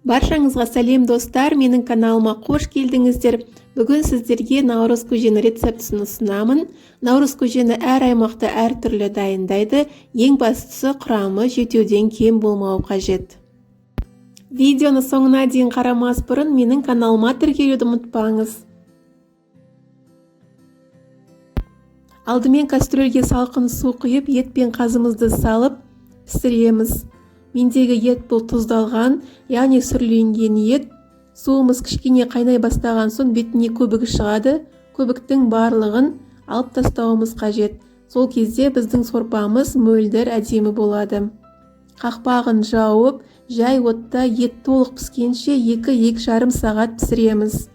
Баршаңызға сәлем, достар! Менің каналыма қош келдіңіздер. Бүгін сіздерге наурыз көжені рецептісін ұсынамын. Наурыз көжені әр аймақта әртүрлі дайындайды. Ең бастысы, құрамы жетеуден кем болмауы қажет. Видеоны соңына дейін қарамас бұрын менің каналыма тіркелуді ұмытпаңыз. Алдымен кастрюльге салқын су құйып, ет пен қазымызды салып пісіреміз. Мендегі ет бұл тұздалған, яғни сүрленген ет. Суымыз кішкене қайнай бастаған соң бетіне көбігі шығады. Көбіктің барлығын алып тастауымыз қажет. Сол кезде біздің сорпамыз мөлдір, әдемі болады. Қақпағын жауып, жай отта ет толық піскенше 2-2,5 сағат пісіреміз.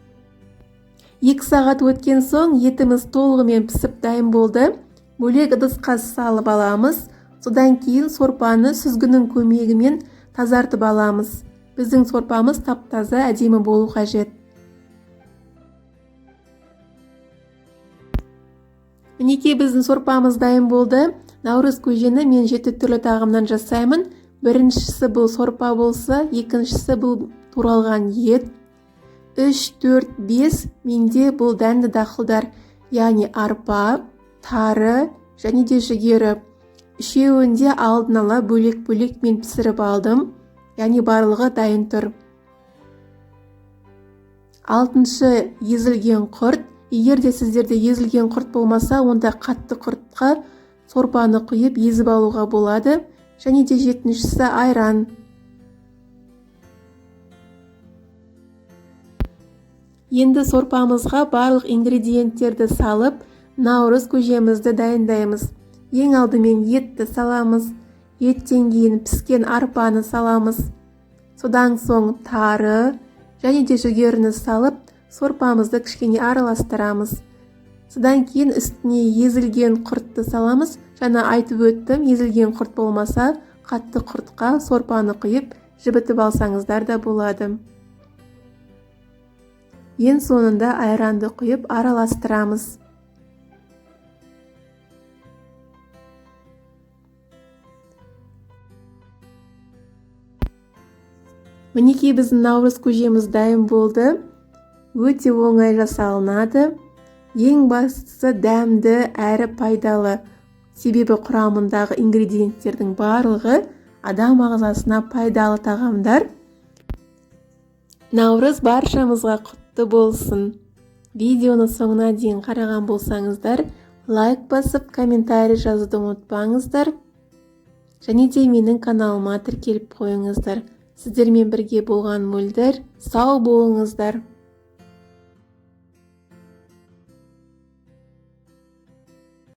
2 сағат өткен соң етіміз толығымен пісіп дайын болды. Бөлек ыдысқа салып аламыз. Содан кейін сорпаны сүзгінің көмегімен тазартып аламыз. Біздің сорпамыз тап-таза, әдемі болу қажет. Мінекей, біздің сорпамыз дайын болды. Наурыз көжені мен 7 түрлі тағамнан жасаймын. Біріншісі бұл сорпа болса, екіншісі бұл туралған ет. 3, 4, 5 менде бұл дәнді дақылдар, яғни арпа, тары және де жүгері. Үшеуін де алдын ала бөлек-бөлек мен пісіріп алдым, яғни барлығы дайын тұр. 6-шы езілген құрт. Егер де сіздерде езілген құрт болмаса, онда қатты құртқа сорпаны құйып езіп алуға болады. Және де 7-шісі айран. Енді сорпамызға барлық ингредиенттерді салып, наурыз көжемізді дайындаймыз. Ең алдымен етті саламыз. Еттен кейін піскен арпаны саламыз. Содан соң тары және де жүгеріні салып, сорпамызды кішкене араластырамыз. Содан кейін үстіне езілген құртты саламыз. Жаңа айтып өттім, езілген құрт болмаса, қатты құртқа сорпаны құйып, жібітіп алсаңыздар да болады. Ең соңында айранды құйып араластырамыз. Мінекей, біздің наурыз көжеміз дайын болды. Өте оңай жасалынады. Ең бастысы, дәмді әрі пайдалы. Себебі құрамындағы ингредиенттердің барлығы адам ағзасына пайдалы тағамдар. Наурыз баршамызға құтты болсын. Видеоны соңына дейін қараған болсаңыздар, лайк басып, комментарий жазуды ұмытпаңыздар. Және де менің каналыма тіркеліп қойыңыздар. Сіздермен бірге болған Мөлдір. Сау болыңыздар.